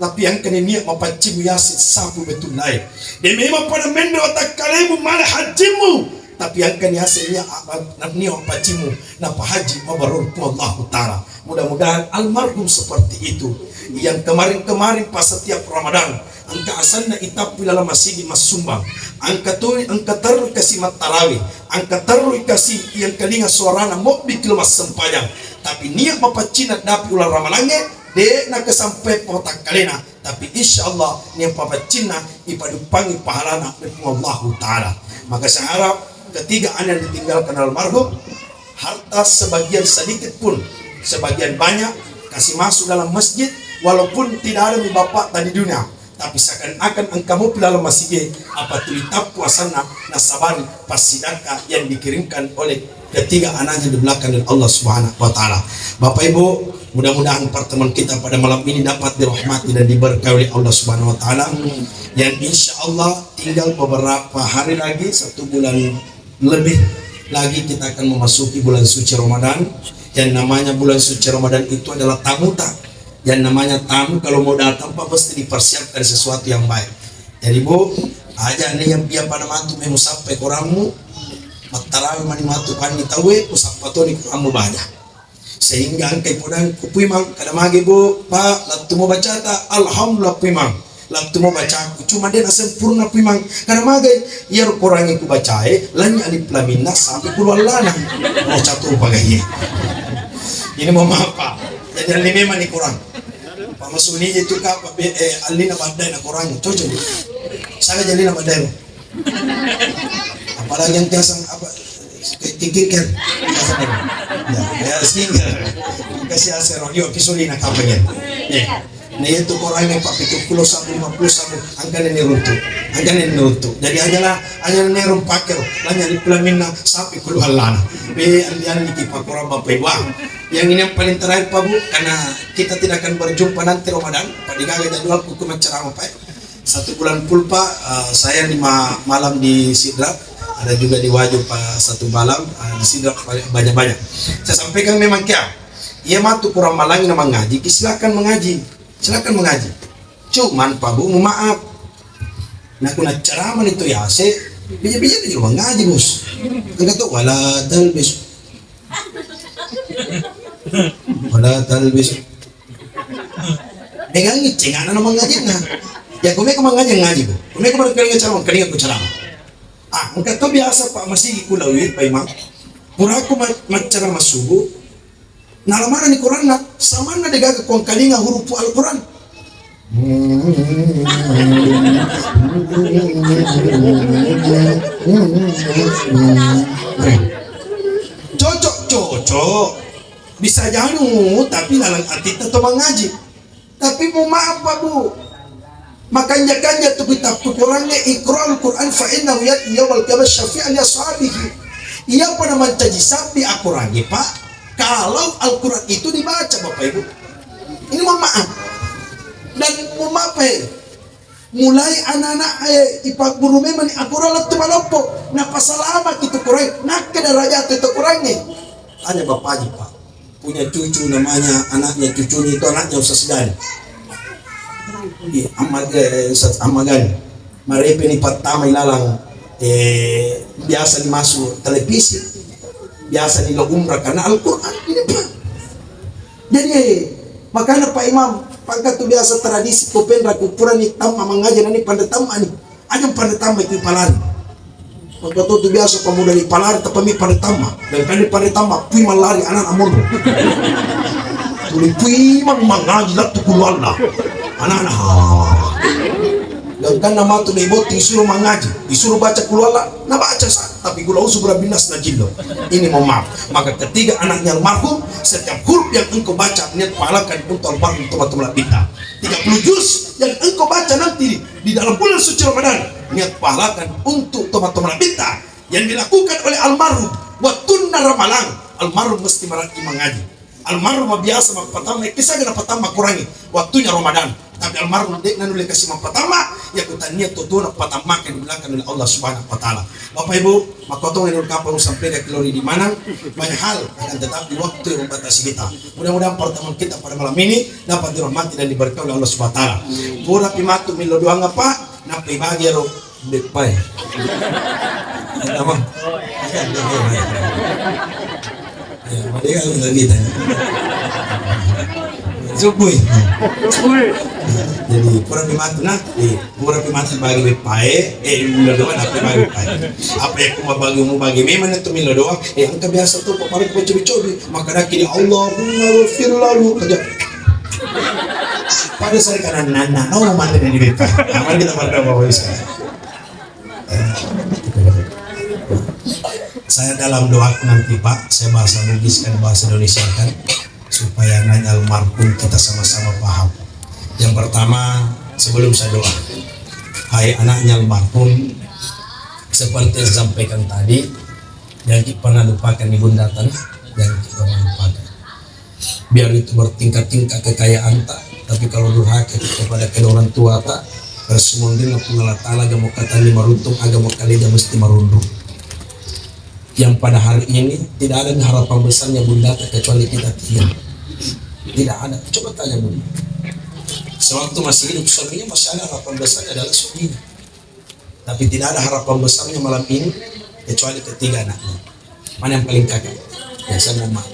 Tapi engkani niat mapaccimu yase sapu betul lae. De memang pada menre watakkalemu mala hajjimu. Tapi engkani yase niat apa, niat mapaccimu napahaji mabarur Allahu Ta'ala. Mudah-mudahan almarhum seperti itu. Yang kemarin-kemarin pas setiap Ramadan, engka asanna itappu lalang masigi massumbang. Engka tu, engka terru kasi mattarawi, engka terru kasi yang kalinga suarana mobbi kilo massempajang. Tapi niat mapaccina dapi ulang ramalangnge, de nakasampai patakkalena. Tapi insya Allah niat mapaccinna ipaduppangi pahalana Allahu Ta'ala. Maka saya harap ketiga anak yang ditinggalkan almarhum, harta sebagian sedikit pun, sebagian banyak, kasih masuk dalam masjid, walaupun tidak ada mi bapak tadi dunia, Tapi seakan-akan engka mopi laleng masigi, apa tuli tappu asanna, nasabari passidakka yang dikirimkan oleh ketiga anaknya di belakang dari Allah Subhanahu wa Ta'ala. Bapak Ibu, mudah-mudahan pertemuan kita pada malam ini dapat dirahmati dan diberkahi oleh Allah Subhanahu wa Ta'ala. Yang insya Allah tinggal beberapa hari lagi, satu bulan lebih lagi kita akan memasuki bulan suci Ramadan. Yang namanya bulan suci Ramadan itu adalah tamu ta. Yang namanya tamu kalau mau datang, Pak, pasti dipersiapkan sesuatu yang baik. Jadi, Bu, aja nih yang pia pada matu memu sappai korammu, mattarawi mani matu panni tauwe, ku sappa toni korammu baja. Sehingga engkai podang ku Puimang, kada mage, Bu, Pak, lattu mo bacata, alhamdulillah Puimang. Lattu mo bacaku, cuma de na sempurna Puimang. Kada mage, iyaro korangnge ku bacae, lannya alif laminna sampai kulu allana. Mau catu pagaye. Ini mau apa? Jadi alli memang ni korang. Pak Masuni itu kak, Pak Be-, eh, allina badai na korang. Cocok. Saya jadi na badai. Apalagi yang biasa apa? Skincare. Ya, ya, skincare. Kasih asero, yo, pisulina kapanya. Ya. Nah, itu korangnge Pak, pitu puluh sabu, lima puluh sabu, angkane ni runtu. Angkane ni runtu. Jadi ajalah, aja ni rung pakero, lanya di pelaminna, sapi kulu allana. Be, andian di kipa korang Bapak Ibu. Yang ini yang paling terakhir, Pak Bu, karena kita tidak akan berjumpa nanti Ramadan, Pak, digaga jadwalku ke ceramah, Pak. Satu bulan full, Pak, eh, saya lima malam di Sidrap, ada juga di Wajo, Pak, satu malam, eh, di Sidrap banyak-banyak. Saya sampaikan memang kia, iya matu kurang malangi na mengaji, ki silakan mengaji, silakan mengaji. Cuman, Pak Bu, mu maaf. Nah, kuna ceramah itu ya, se, bija-bija itu juga mengaji, Bos. Enggak tuh, wala talbis. Wala talbis. Dengan ngiceng anak nama ngaji nah. Ya, kau mereka mengaji ngaji bu. Kau mereka baru kalian ceramah, kalian aku ceramah. Ah, engkau tuh biasa Pak masih ikut lawit Pak Imam. Pura aku ma- macara masubu. Nalamana ni Quran na, samanna degaga kong kalinga huruf Al-Quran. Cocok, cocok. Bisa janu, tapi dalam arti tetap mengaji. Tapi mu maaf, Pak, Bu. Makanja-kanja tu kitab tu Quran ne iqra'ul Quran fa innahu ya'ti yaumal qiyamah syafi'an li ashabihi. Iya pada mancaji sabbi Al-Quran, Pak. Kalau Al-Quran itu dibaca, Bapak Ibu. Ini mohon maaf. Dan mohon maaf, eh. Mulai anak-anak, eh, ipagguru memang ni Al-Quran lettu maloppo. Napasalama kitu Quran. Nakka darajat itu Quran, eh. Tanya Bapak Haji, Pak. Punya cucu namanya, anaknya, cucunya itu anaknya Ustaz Gani. Iya, Ahmad, eh, Ustaz Ahmad Gani. Marepe ni pertama ilalang, eh, biasa dimasuk televisi, biasa di lo umrah karena Al-Quran ini, Pak. Jadi, eh, makanya Pak Imam, pangkat tu biasa tradisi ko penra kupurani tamma mangaji nani pandai tamma ni. Aja pada tamma itu palari. Maka tu biasa pemuda di palari tapi mi pada tamma. Dan kan di pada tamma pui malari anak amor. Tuli pui mang mangaji latu kulu Allah. Anak-anak. Dan kan nama tu ibu disuruh mangaji, disuruh baca kulu Allah, na baca sa. Tapi kulu usu berabinnas na jillo. Ini mohon maaf. Maka ketiga anaknya almarhum, setiap huruf yang engkau baca niat pahalakan untuk almarhum teman-teman kita. Tiga puluh juz yang engkau baca nanti di dalam bulan suci Ramadan, niat pahalakan untuk teman-teman kita yang dilakukan oleh almarhum. Waktunna ramalang, almarhum mesti meraki mengaji. Almarhum biasa mappatamma, kisah gana patamma kurangi waktunya Ramadan. Tapi almarhum de' nanulle kasih mappatamma, ya kutania tutu na patamma ke di belakang oleh Allah Subhanahu wa Ta'ala. Bapak Ibu, makotong yang kapang sampai ke lori di mana, banyak hal akan tetap di waktu yang membatasi kita. Mudah-mudahan pertemuan kita pada malam ini dapat dirahmati dan diberkahi oleh Allah Subhanahu wa Ta'ala. Pura pi matu millo doang apa? Nappi bagi ro beppai. Apa? Ya, mari kan lagi tanya. Subui. Jadi pura pi matu nah, eh, pura pi matu bagi beppai, eh, millo doang nappi bagi beppai. Apa ya, kuma bagi mu bagi memang itu millo doang, eh, engka biasa tu, paling cobi-cobi. Makkedaki dia, "Allahumma ghfir lahu." Aja. Pada saya kanan nana, no mati dari beta. Aman kita pada bawa bisa. Eh, saya dalam doa nanti Pak, saya bahasa Bugis kan, bahasa Indonesia kan, supaya nanya almarhum kita sama-sama paham. Yang pertama, sebelum saya doa, hai anaknya almarhum, seperti yang saya sampaikan tadi, jangan pernah lupakan ibundata, jangan pernah lupakan. Biar itu bertingkat-tingkat kekayaanta, tapi kalau durhaka kepada kedua orang tuata, resumundin Puang Allah Ta'ala, aga mau kata ni maruntung, aga mau kaleja mesti marunrung. Yang pada hari ini tidak ada harapan besarnya bundata kecuali kita tiga. Tidak ada. Coba tanya bunda. Sewaktu masih hidup suaminya, masih ada harapan besarnya adalah suaminya. Tapi tidak ada harapan besarnya malam ini kecuali ketiga anaknya. Mana yang paling kakak? Ya, saya mau maaf.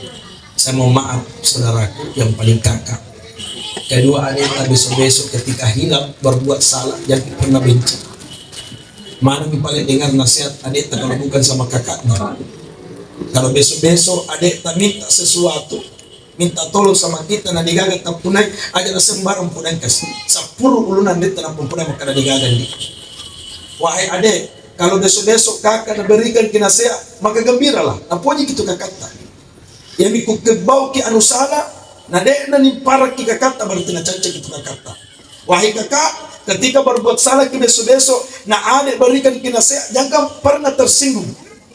Saya mau maaf, saudaraku, yang paling kakak. Kedua, adikta besok-besok ketika hilang berbuat salah, jangan pernah benci. Mana yang paling dengar nasihat adikta kalau bukan sama kakaknya? Kalau besok-besok adikta minta sesuatu, minta tolong sama kita, na degaga tappunai, aja na sembarang punai kasi. Sappuru uluna adikta na punai maka na degaga ndi. Wahai adek, kalau besok-besok kakak na berikan ki nasihat, maka gembiralah, na puji kitu kakatta. Yami ku kebbau ki anu salah, na de na nimparakki kakatta, berarti na cancaki tu kakatta. Wahai kakak, ketika berbuat salah ki besok-besok, na adek berikan ki nasihat, jangan pernah tersinggung.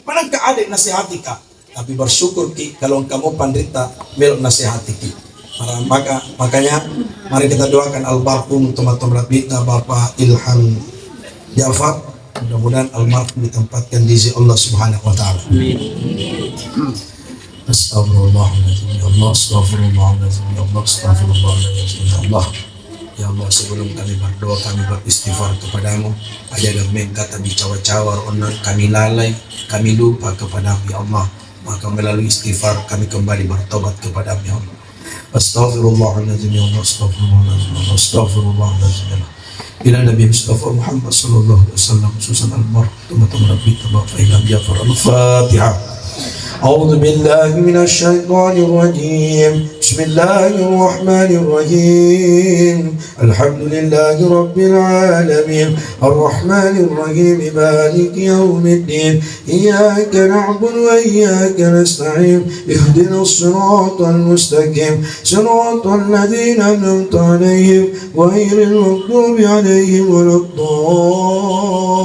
Manengka adek nasihati ka, tapi bersyukur ki kalau engka mopa panrita melo nasihati ki. Mara-, maka, makanya mari kita doakan almarhum teman-teman Bapak Ilham Jafar. Mudah-mudahan almarhum ditempatkan di sisi Allah Subhanahu wa Ta'ala. Amin. Astagfirullahaladzim, ya Allah, astagfirullahaladzim, ya Allah, astagfirullahaladzim, ya Allah. Ya Allah, sebelum kami berdoa, kami beristighfar kepadamu. Aja gammeng kata bicawa-cawa, onna kami lalai, kami lupa kepadamu, ya Allah. Maka melalui istighfar, kami kembali bertobat kepadamu, ya Allah. Astagfirullahaladzim, ya Allah, astagfirullahaladzim, ya Allah, astagfirullahaladzim, ya Allah. Ila Nabi Mustafa Muhammad sallallahu alaihi wasallam, khususan almarhum teman-teman Nabi Bapak Ilham Jafar. Al-Fatihah. أعوذ بالله من الشيطان الرجيم. بسم الله الرحمن الرحيم. الحمد لله رب العالمين. الرحمن الرحيم. مالك يوم الدين. إياك نعبد وإياك نستعين. اهدنا الصراط المستقيم. صراط الذين أنعمت عليهم غير المغضوب عليهم ولا الضالين.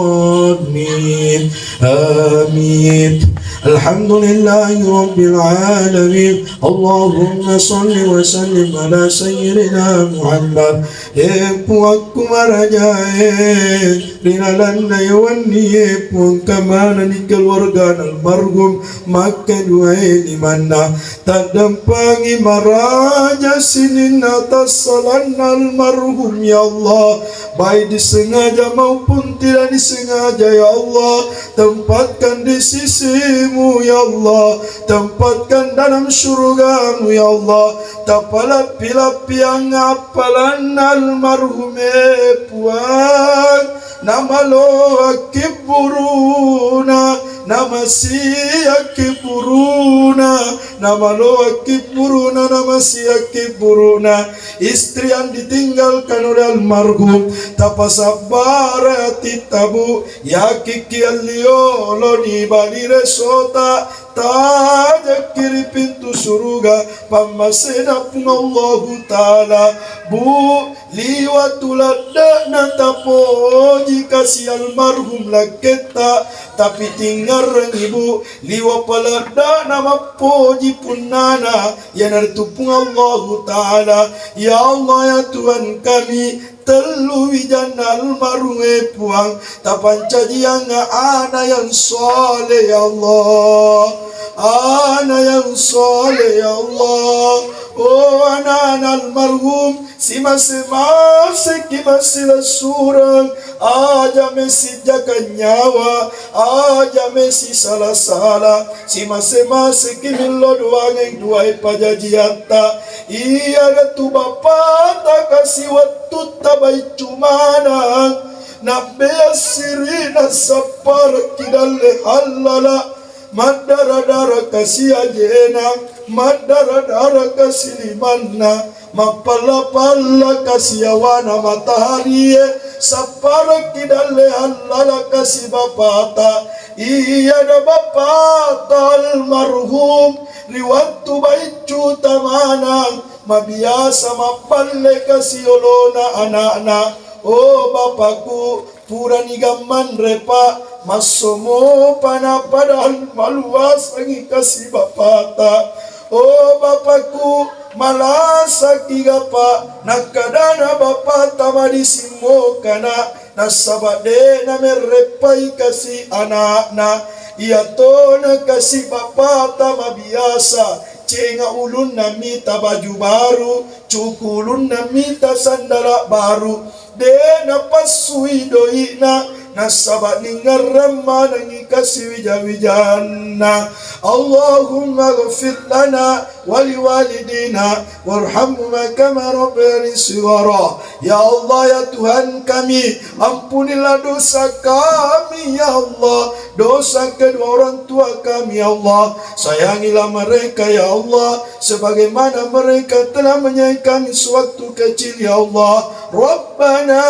آمين. الحمد لله رب العالمين. اللهم صل وسلم على سيدنا محمد. E Puakku marajae, ri lalenna ye wennie, Puang, engka manenni keluargana almarhum makkeduae limanna. Taddampangi maraja sininna tassalanna almarhum, ya Allah, baik disengaja maupun tidak disengaja, ya Allah, tempatkan di sisimu, ya Allah, tempatkan dalam syurgamu, ya Allah, tapalappi-lappiang appalanna almarhum, e Puang, namaloa kibburuna, namasiakki buruna, namaloa kibburuna, namasiakki buruna. Istri yang ditinggalkan oleh almarhum, tapasabbara atitta, Bu, yakikki allioloni bali resota, tajakki ri pintu suruga pammasena Puang Allahu Ta'ala. Bu, liwa tu ladde'na tapoji kasi almarhum lakketta, tapi tingngarreng ibu, liwa paladdana mappoji punnana, iyanaritu Puang Allahu Ta'ala. Ya Allah, ya Tuhan kami, tellu wijanna almarhum, e Puang, tapancajianga ana yang saleh, ya Allah, ana yang saleh, ya Allah. Oh, anana almarhum, simase-maseki massilessureng, aja messi jaka nyawa, aja messi sala-sala, simase-maseki millo duangeng duae pajajiatta. Iyana tu bapata kasi wettutta baiccu maneng, nabbea sirina sapparekki dalle hallala, maddara-dara kasi ajena, maddara-dara kasi limanna, mappalla-palla kasi yawana mataharie, sapparekki dalle hallala kasi bapata. Iyana bapata almarhum ri wettu baiccuta maneng, Mabiasa mabballe kasi olona ana'na. Oh Bapakku, purani gammanre, Pak, massomopa na, padahal maluasangi kasi bapata. Oh Bapakku, malasaki ga, Pak, nakkadana bapata madising mokana, nasaba de namerreppai kasi ana'na. Iyatona kasi bapata mabiasa cenga ulunna mita baju baru, cukulunna mita sandala baru, de napassui doi'na, nasaba ningngerrang manengngi kasi wija-wijanna. Allahumma ghfir lana wa liwalidina warhamhuma kama rabbayani shighara. Ya Allah, ya Tuhan kami, ampunilah dosa kami, ya Allah, dosa kedua orang tua kami, ya Allah. Sayangilah mereka, ya Allah, sebagaimana mereka telah menyayangi kami sewaktu kecil, ya Allah. Rabbana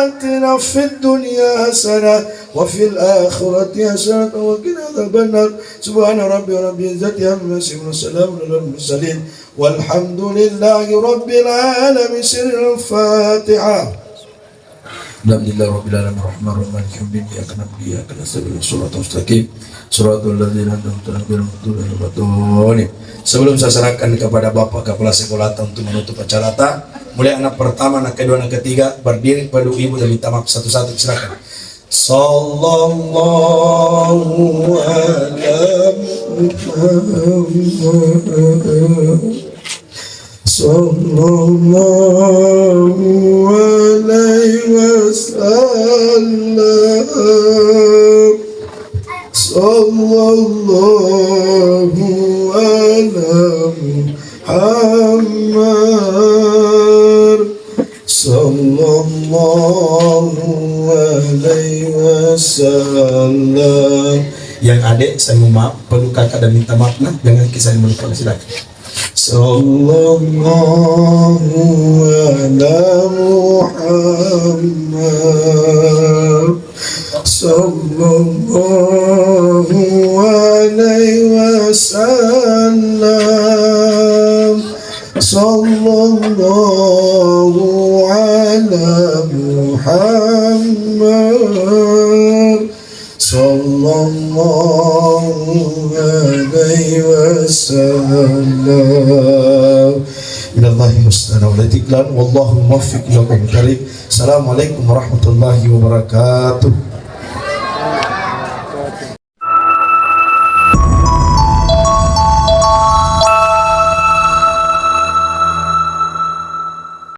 atina fid dunya hasanah wa fil akhirati hasanah wa qina adzabannar. Subhana rabbika rabbil izzati amma yasifun, wa salamun alal mursalin, walhamdulillahi rabbil alamin. Sirrul Fatihah. Alhamdulillah rabbil alamin, rahmanir rahim, maliki yaumiddin, iyyaka na'budu wa iyyaka nasta'in, ihdinas siratal mustaqim, siratal ladzina an'amta 'alaihim ghairil maghdubi 'alaihim waladdallin. Sebelum saya serahkan kepada Bapak Kepala Sekolah untuk menutup acara ta, mulai anak pertama, anak kedua, anak ketiga, berdiri, peluk ibu dan minta maaf satu-satu, silakan. Sallallahu ala Muhammad. Sallallahu alaihi wasallam. Sallallahu ala Muhammad. Sallallahu alaihi wasallam. Yang adek, saya mohon maaf, peluk kakak dan minta maaf, nah, jangan kisah yang melupakan, silakan. Sallallahu ala Muhammad. Sallallahu alaihi wasallam. Sallallahu ala Muhammad. Sallallahu alaihi wasallam. Minallahi husnul wa la tiqlan, wallahu muwaffiq ila aqwamit thariq. Assalamualaikum warahmatullahi wabarakatuh.